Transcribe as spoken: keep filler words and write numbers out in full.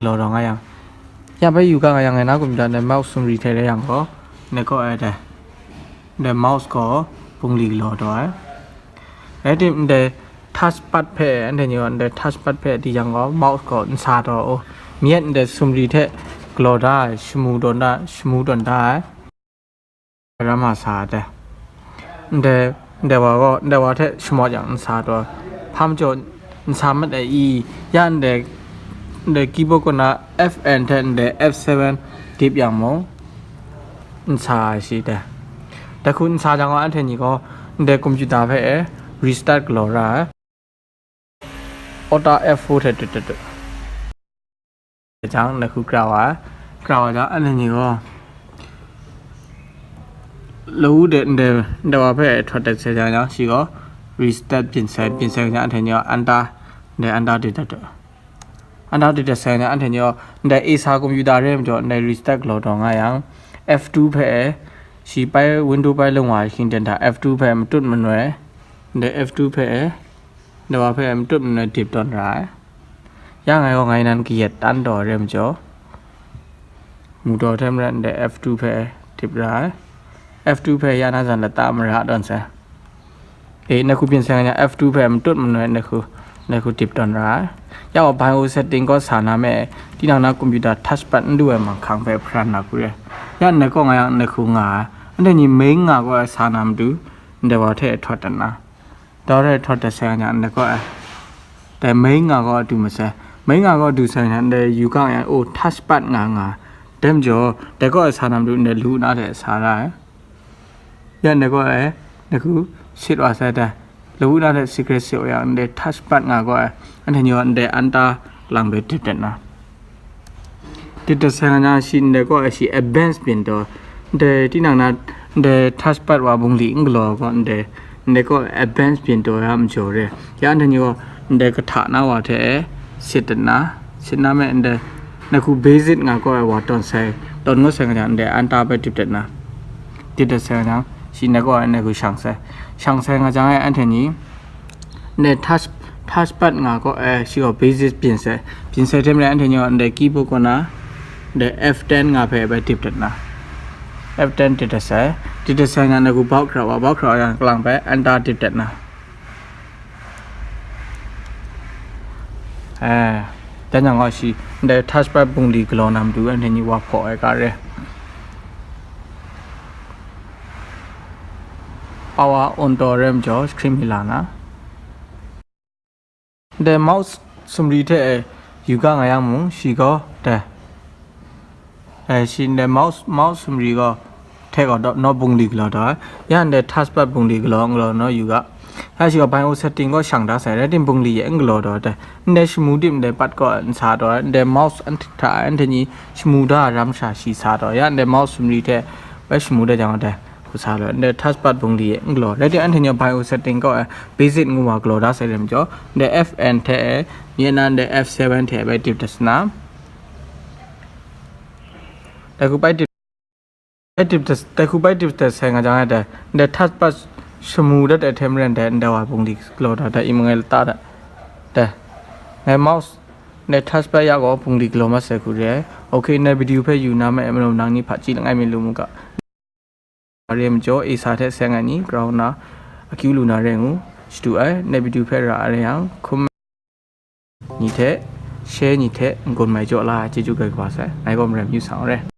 galaw taw nga yang, ya bai yu ga nga yang, ngai na computer ndai mouse sumri hte rai yang gaw, ndai kaw ai dai, ndai mouse gaw bungli galaw taw ai. Rai tim, ndai touchpad hpe, anhte ni gaw ndai touchpad hpe di yang gaw, mouse gaw n sa taw, o, myit ndai sumri hte galaw da ai, shamu tawn da, shamu tawn da ai. Rama sa ai. Ndai, ndai wa gaw, ndai wa hte shamawt yang n sa taw, hpa majaw n sa mat ai i, ya ndai, ndai keyboard kaw na F N hte ndai F seven dip yang mung, n sa ai shi dai. Dai hku n sa jang gaw, anhte ni gaw ndai computer hpe e restart galaw ra ai. Alt F four hte dut dut dut. Jang, ndai hku kra wa ai. Kra wa jang, anhte ni gaw lawu de ndai, ndai wa hpe hkawt dat sai jang, shi gaw restart byin sai, byin sai jang, anhte ni gaw enter, ndai enter dut dut dut. Enter dut dut sai jang, anhte ni gaw ndai Acer computer re majaw, ndai restart galaw taw nga yang, F two hpe e, shi bai, window bai lung wa ai hkying ten hta, F two hpe matut manoi, ndai F two hpe e, ndai wa hpe matut manoi dip tawn ra ai. Ya ngai gaw ngai nan kayat tan taw ai re majaw, mu taw hte maren ndai F two hpe dip ra ai. F two hpe ya na zan lata mara tawn sai. E, ndai hku byin sai nga yang, F two hpe matut manoi ndai hku, ndai hku dip tawn ra ai. Ya gaw bai o setting kaw sa na me, tinang na computer touchpad n du ai manghkang hpe hparan na hku re. Ya ndai kaw nga yang, ndai hku nga ai. Anhte ni main nga gaw ai sa na matu, ndai wa hte hkawt dat na. Dai re hkawt dat sai nga, ndai kaw e, dai main nga gaw du masai. Main nga gaw du sai nga, ndai yu ga yang, o, touchpad nga nga. Dai majaw, dai kaw e sa na matu, ndai lawu na hte sa ra ai. Ya ndai kaw e, ndai hku sit wa sai dai. Lawu na hte secret sit wa yang, ndai touchpad nga gaw e, anhte ni gaw ndai enter lang bai dip dat na. Dip dat sai nga jang, shi ndai kaw e shi advance byin taw, ndai tinang na, ndai touchpad wa bungli n galaw gaw, ndai, ndai kaw advance byin taw ya majaw re. Ya anhte ni gaw ndai kahta na wa hte e sit dat na, sit na me ndai, ndai hku basic nga kaw e wa tawn sai, tawn ngut sai nga jang, ndai enter bai dip dat na. Dip dat sai nga jang, shi ndai kaw e ndai hku shang sai. Shang sai nga jang e, anhte ni ndai touch, touchpad nga gaw, eh, shi gaw basic byin sai. Byin sai hte maren anhte ni gaw ndai keyboard kaw na, ndai F ten nga hpe bai dip dat na. F ten dip dat sai. Dip dat sai nga, ndai hku bau hkra wa, bau hkra wa yang, kalang bai enter dip dat na. Eh, dan yang gaw shi, ndai touchpad bungli galaw na matu, anhte ni wa hpaw ai ga re. Power on taw re majaw, screen mi la na. Ndai mouse sumri hte e yu ga nga yang mung, shi gaw dai, dai shi ndai mouse, mouse sumri gaw hte gaw daw naw bungli galaw taw ai. Ya ndai touchpad bungli galaw, galaw naw yu ga. Ya shi gaw bai o setting gaw shang da sai, rai tim bungli e n galaw taw ai dai. Ndai shamu dip ndai pat gaw n sa taw ai. Ndai mouse an hta e anhte ni shamu da ai ram sha shi sa taw ai. Ya ndai mouse sumri hte bai shamu da jang dai. Hku sa law, ndai touchpad bungli e n galaw. Rai tim anhte ni gaw bai o setting kaw e basic ngu wa galaw da sai re majaw, ndai F N hte e, myit na ndai F seven hte bai dip dat sai na. Dai hku bai dip, bai dip dat, dai hku bai dip dat sai nga jang ai dai, ndai touchpad shamu dat ai hte maren dai, ndai wa bungli galaw da, dai i mangai lata da. Dai, ngai mouse, ndai touchpad ya gaw bungli galaw mat sai hku re ai. Ok, ndai video hpe yu na ma e, manu nang ni hpaji langai mi lu mu ga. Re majaw, Acer hte seng ai ni grau nna akyu lu na re ngu shadu ai. Ndai video hpe ra ai rai yang, comment ni hte, share ni hte n-gun mai jaw la ai, chyeju grai kaba sai. Ngai gaw Maram Yu Sang re.